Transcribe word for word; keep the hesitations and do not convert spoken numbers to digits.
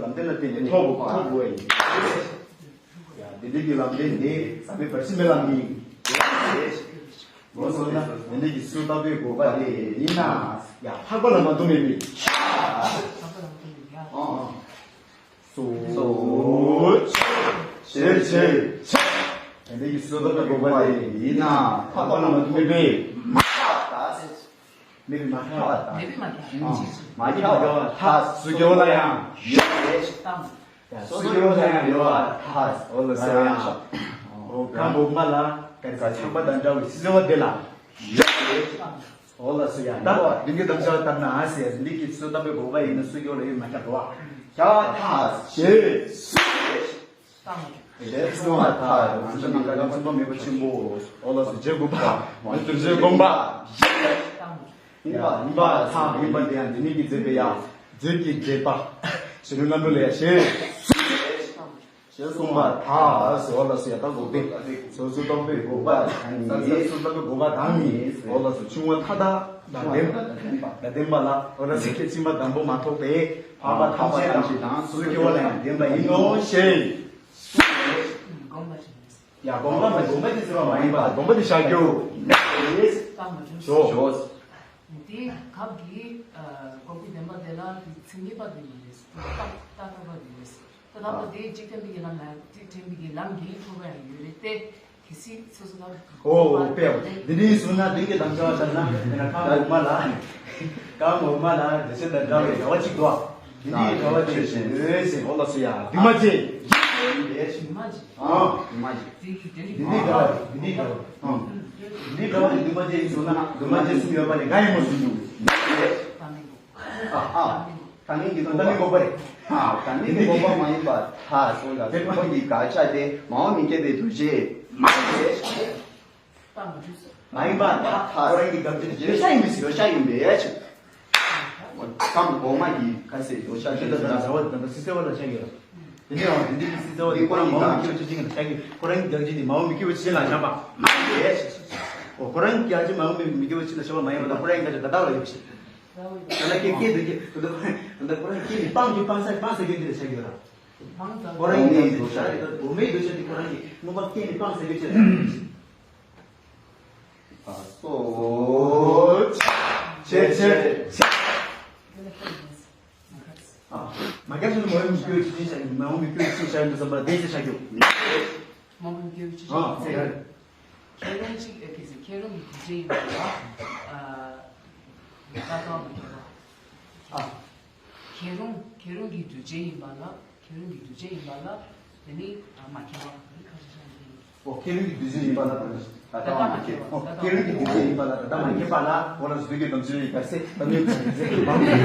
ལམ་སྟོན་ལ་བརྟེན་ནས་ཐོབ་དགོས་ཐོབ་དགོས་ཡིན། ཡ་དེ་འདྲའི་གི་ལམ་སྟོན་དེ་ཟབ་མོའི་བར་ཆད་མེད་ལམ་ཡིན། འོ་སོང་ན་དེ་འདྲའི་གི་སུ་ལྟ་བུའི་དགོས་པ་དེ་ཡིན་ན། ཡ་འཕགས་པ་ལ་མ་འདུ་མེད་པའི། ཨ་ཨ། སོ། ཆེ་ཆེ་ཆེ། དེ་འདྲའི་གི་སུ་ལྟ་བུའི་དགོས་པ་དེ་ཡིན་ན་འཕགས་པ་ལ་མ་འདུ་མེད་པའི། མེད་པའི་མ་ཁྱབ་པ་དང་། མེད་པའི་མ་ཁྱབ་པ། མ་ཁྱབ་པ་ཐ་སུ་སྐྱེ་བོ་ལ་ཡང་ཡོད། སོ་སོ་སྐྱེ་བོ་ལ་ཡང་ཡོད་པ་ཐ་འོ་ལ་སོ་ཡང་འོ་གང་འོག་མ་ལ་ག་ཚ་ཆགས་པ་དང་འདྲ་བའི་སྲིད་པ་དེ་ལ་ཡོད། འོ་ལ་སོ་ཡང་ད་ལུས་འགྱུར་དང་བྱ་བ་ལྟར་ན་ཟེར་ལུས་ཀྱི་སོ་ལྟ་བུའི་དགོས་པ་ཡིན་ན་སུ་སྐྱེ་བོ་ལ་ཡོད་མ་ཁྱབ་པ་ཁྱབ་པ་ཐ་ཞེས། ཞེས་གསུངས་པ་ཐལ། རང་ཚོ་ནང་ཁ་ལ་མཚུངས་པ་མེད་པ་ཆེན་པོ། འོ་ལགས་སོ་རྗེ་དགོངས་པ། འོ་དེ་རྗེ་དགོངས་པ། ཡིན་པ་ཡིན་པ་ཐལ། ཡིན་པ་དེ་ཡང་འདི་ཉིད་ཀྱི་མཛད་པའི་ཡང་མཛོད་ཀྱི་མཛད་པ། ཞེས་པའི་རྣམ་གྲངས་ལ་ཡང་ཞེས། ཞེས་གསུངས་པ་ཐལ། འོ་ལགས་སོ་ཡ་ད་འགོག་པའི་སོ་སོ་སྟོང་པའི་དགོས་པ་དང་ནི། སོ་སོ་སྟོང་པའི་དགོས་པ་དང་ནི། འོ་ལགས་སོ་ཆུང་བ་མཐའ་དག་དང་ལྡན་པ་དང་ལྡན་པ་ལ། འོ་ལགས་སོ་ཁྱེད་ཕྱིན་པ་དང་པོ་མ་ཐོགས་པའི་འཕགས་པ་ཐམས་ཅད་དང་སུ་སྐྱེ་བོ་ལ་ཡང་ལྡན་པ་ཡིན་ནོ་ཞེས། དགོངས་པ་ཞིག་ཡ་དགོངས་པ་མ་དགོངས་པ་དེ་ཟེར་བ་མ་ཡིན་པ་དགོངས་པ་དེ་བཞག་རྒྱུ། བཏང་མ་བྱུང་། ཞོག་འདི་སྐབས་ཀྱི་ཨ་དགོངས་པའི་བདེན་པ་དེ་ལ་དེ་ཚིག་གཉིས་པ་དེ་མ་རེད། ད་ལྟ་ལྟ་ཐོག་པ་དེ་རེད། ད་ལྟ་བ་དེ་གཅིག་དྲན་པའི་གི་ལམ་ལ་གཅིག་དྲན་པའི་གི་ལམ་གྱི་ཐོག་པ་ཡང་ཡོད་རེད་དེ། གལ་སྲིད་སོ་སོ་ལ་ཨོ་ཨོ་དཔེ་ཡག་པོ། འདི་འདྲའི་བཟུང་ན་འདི་གི་དམ་བཅའ་བ་ལྟར་ན་དེ་ན་ཁ་འོག་མ་ལ་ཁ་འོག་མ་ལ་འདི་ཚོ་དང་འདྲ་བའི་འདྲ་བ་གཅིག་འདུག་འདི་འདྲའི་འདྲ་བ་གཅིག་བྱས་ཡོད་ཟེར། འོ་ལགས་སོ་ཡ་འདུས་མ་བྱས། འདུས་མ་བྱས། ཨ་འདུས་མ་བྱས། འདི་འདྲའི་འདྲ་བ་འདི་འདྲའི་འདྲ་བ། ཨ་འདི་འདྲའི་འདྲ་བ་ནི་འདུས་མ་བྱས་ཡིན་གསུངས་ན་འདུས་མ་བྱས་གསུམ་ཡོད་པ་ནི་ང་ཡིན་མོ་གསུངས་འདུག་ཨ་ཨ། ད་ནི་འདི་དོན་དག་ནི་འགོག་པ་རེད། ཨ་ད་ནི་འདི་འགོག་པ་མ་ཡིན་པ་ཐལ་སོང་ལ་དེ་ཁོ་གི་དགག་བྱ་དེ་མ་འོངས་མི་སྐྱེ་བའི་འདུ་བྱེད་མ་ཡིན་པ་ཐལ། ཁོ་རང་གི་དགག་བྱ་དེ་བརྗོད་བྱ་ཡིན་མི་སྲིད། བརྗོད་བྱ་ཡིན་པའི་ཕྱིར། ཁམས་འོག་མ་གི་ཁ་ཟས་བརྗོད་བྱ་ཞིག་ད་ད་ད་ཟ་བ་ད་ད་སི་སེ་བ་ལ་ཆགས་ཡོད། དེ་ནས་ཡང་དེ་འདི་གི་སྲིད་རྩ་བ་དེ་ཁོ་རང་མ་འོངས་མི་སྐྱེ་བ་ཆ་ཅིག་ལ་ཆགས་ཀྱི། ཁོ་རང་གི་རྒྱག་རྗེས་དེ་མ་འོངས་མི་སྐྱེ་བ་ཆ་ཅིག་ལ་བཞག་པ་མ་རེད། ཨོ་ཁོ་རང་གི་རྒྱག་རྗེས་མ་འོངས་མི་སྐྱེ་བ་ཆ་ཅིག་ལ་བཞག་པ་མ་ཡིན་པ་དང་ཁོ་རང་གི་རྒྱག་རྗེས་ད་ལྟ་བ་ལ་ཡོད་པ་ཞིག་ད་ལྟ་ཁོ་རང་སྐྱེ་འདོད་ཀྱི་ད་ལྟ་ཁོ་རང་ད་ལྟ་ཁོ་རང་སྐྱེ་ནས་སྤང་རྒྱུ་སྤང་ས་སྤང་ཟེར་རྒྱུ་འདི་ལ་ཆགས་ཀྱི་ཡོད་ར། ཁོ་རང་གི་རྒྱག་རྗེས་འོ་མའི་འདོད་ཆགས་དེ་ད་འོ་མའི་འདོད་ཆགས་དེ་ཁོ་རང་གི་མངོན་པ་སྐྱེ་ནས་སྤང་ཟེར་རྒྱུ་ཆ་ཅིག་ལ་ཡོད་པ་ཞིག་ཨ་སོ། ཆེ་ཆེ་ཆེ། ཨ་མ་རྒྱབ་ཚུལ་མ་འོངས་མི་སྐྱོ་ཆེ་ཆེ་བྱ་མ་འོངས་མི་སྐྱོ་ཆེ་བྱ་ཡོད་འདུག་བསམ་པ་བདེ་ཆེ་བྱ་རྒྱུ། མ་འོངས་མི་སྐྱོ་ཆེ་ཆེ་བྱ་ཡོད། ཁྱེད་རང་གཅིག་ཨེ་ཁེ་ཟེར་ཁྱེད་རང་གི་དུས་ཆེན་ཡིན་པ་ལ་ཨ་ད་གང་མི་སྐྱོ་བ། ཨ་ཁྱེད་རང་ཁྱེད་རང་གི་དུས་ཆེན་ཡིན་པ་ལ། ཁྱེད་རང་གི་དུས་ཆེན་ཡིན་པ་ལ་དེ་ནི་མ་ཁྱེད་པ་ཁ་ཤས་ཤིག་ཡིན། ཨོ་ཁྱེད་རང་གི་དུས་ཆེན་ཡིན་པ་ལ་ད་ལྟ་མ་ཁྱེད། ཨོ་ཁྱེད་རང་གི་དུས་ཆེན་ཡིན་པ་ལ་ད་ལྟ་མ་ཁྱེད་པ་ལ་འོ་ལ་བཟོས་ཀྱི་དམ་ཚིག་ཡིན་པ་སེ་ད་ནི་ཚིག་ཚིག་མང་།